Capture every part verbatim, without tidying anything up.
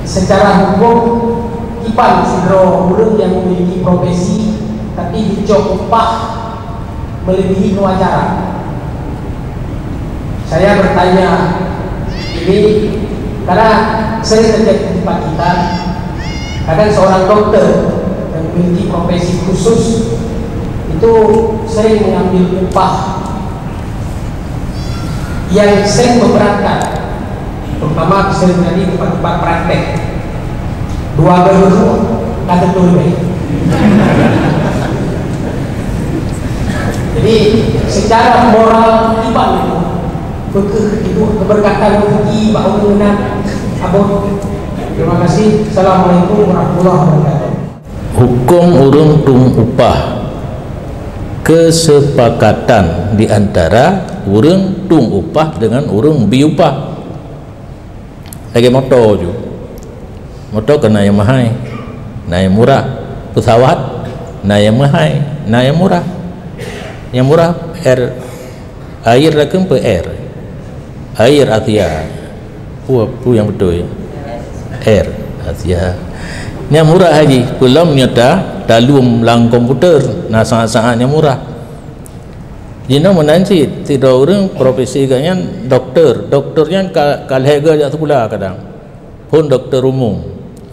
Secara hukum, kiban sidroe ureuëng nyang memiliki profesi tapi jicok upah melebihi kewajaran. Saya bertanya ini karena sering terjadi di tempat kita, kadang seorang dokter yang memiliki profesi khusus itu sering mengambil upah yang sering memberatkan, terutama bisa terjadi tempat-tempat praktek. Dua minggu kata turun. Jadi secara moral iman itu, bukeuh itu keberkatan rezeki bak ureuëng meunan. Abon. Terima kasih. Assalamualaikum warahmatullahi wabarakatuh. Huköm ureuëng tueng upah. Keuseupakat di antara ureuëng tueng upah deungon ureuëng bi upah. Lagée moto ju. Moto kan na nyang meuhai, na nyang murah. Peusawat na nyang meuhai, na nyang murah. Nyang murah air, air rakeuem peu air. Air Asia. Peue, peue nyang beutôi? Air Asia. Nyang murah haji, peulom nyata talum lam komputer, na saát-saát nyang murah. Jinoe meunan cit, sidroe ureuëng profesi geuh nyan doktor. Doktor nyan ka, ka lhée geuh jak sikula kadang. Phon doktor umum,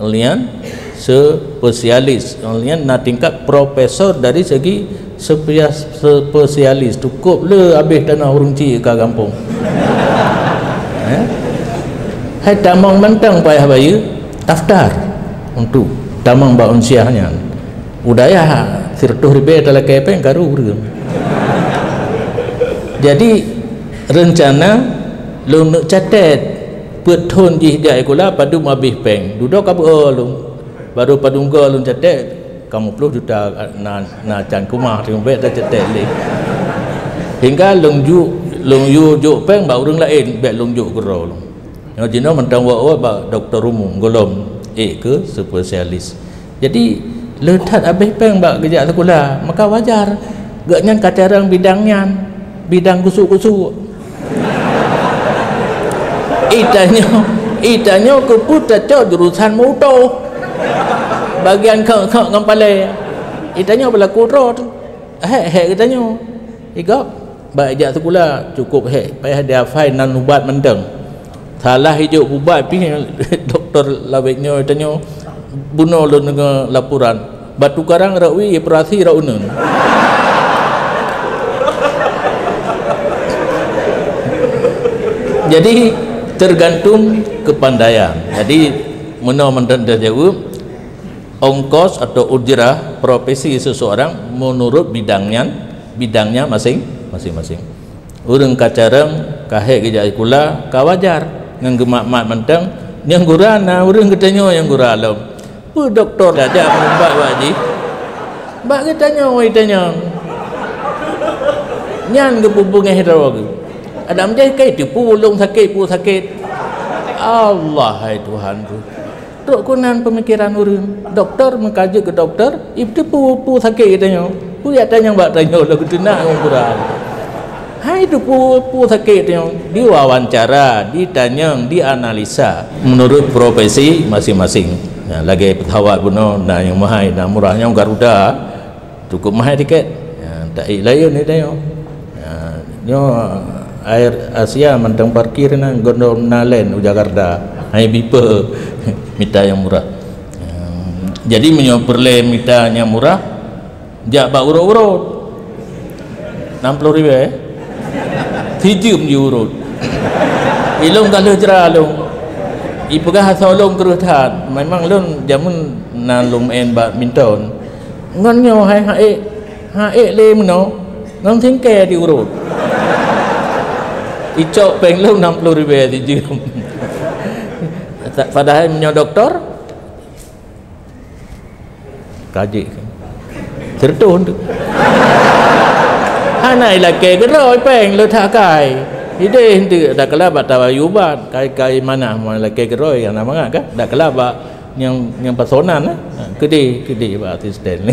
lian spesialis, lian na tingkat profesor dari segi spesialis. Cukup le habéh tanah ureuëng cik ka gampông. Eh? Hai tamong mantong payah bayeue daftar untuk tamong bak unsiah nyan. Udayah sireutoh ribée talakée péng karu ureuëng. Jadi reuncana lôn neuk catet peuet thon jih jak sikula padum habéh péng. Dudoe ka beuo lôn. Baru padum goe lôn catet, kamoe ploh juta na, na can keumah teuma bék tacatet lé. Hingga lôn ju, lôn ju jok péng bak ureuëng laén, bék lôn jok keudroe lôn. Nyoe jinoe mantong wak-wak bak doktor umum, gohlom ék keu spesialis. Jadi le that habéh péng bak geujak sikula, maka wajar geuhnyan ka carông bidang nyan, bidang gusuk-gusuk. Itanyoe, itanyoe keupeue tacok jurusan meuutoh. Bagian kheuk-kheuk ngon palée. Itanyoe beulaku droe tu. Hék-hék geutanyoe. Igop, bak jak sikula cukup hék, payah dihafai nan ubat mantong. Salah ijok ubat pih doktor lawét nyoe itanyoe. Bunoe lôn deungoe laporan. Batu karang rot wie, operasi rot uneun. Jadi tergantung kepandaian. Jadi meunoe mantong tajaweueb, ongkos atau ujrah profesi seseorang menurut bidang nyan, bidangnya masing, masing-masing. Ureuëng ka carông, ka hék geujak sikula, ka wajar ngon geumat-mat mantong. Nyang gura na ureuëng geutanyoe nyang gura lom. Peue doktor tajak meubat bak jih? Bak geutanyoe itanyong. Nyan geupeubeungéh droe geuh. Adam jai kai teupeu lôn sakét, peue sakét. Allah hai Tuhanku. Trok keunan peumikiran ureuëng. Doktor meukajeut keu doktor, iteupeu peue sakét geutanyoe. Peue jak tanyong bak tanyoe lôn geuteunak ngon gura. Hai teupeu peue sakét tanyoe, diwawancara, ditanyong, dianalisa meunurot profesi masing-masing. Nah, lagée peusawat bunoe, na nyang meuhai, na murah, nyang Garuda, cukup meuhai tiket. Ya, tak ék layeuen ni tanyoe. Ya, nyoe Air Asia mantong parkir na gondom na laén u Jakarta. Hai bipe mita nyang murah. Ya, jadi meunyoe peureulée mita nyang murah, jak bak urot-urot. Enam puluh ribu, eh? Sijeuem jiurot. Ilôn ka lheueh jra lôn. Ipeugah asoe lôn kreueh that. Memang lôn jameun na lôn meu'en badminton. Ngon nyoe hai ha'ék, ha'ék lé meunoe. Ngon singkée jiurot. Icok péng lôn enam puluh ribu sijeuem. Padahai meunyoe doktor, Kajik. Sireutoh tu. Hana ilakée keudroe péng le that kai. Ideh tu dak kala bak tawayu ubat, kai-kai manah mau ilakée keudroe hana mangat kan? Dak kala bak nyang nyang pasonan eh. Ha, keudeh, keudeh bak asisten.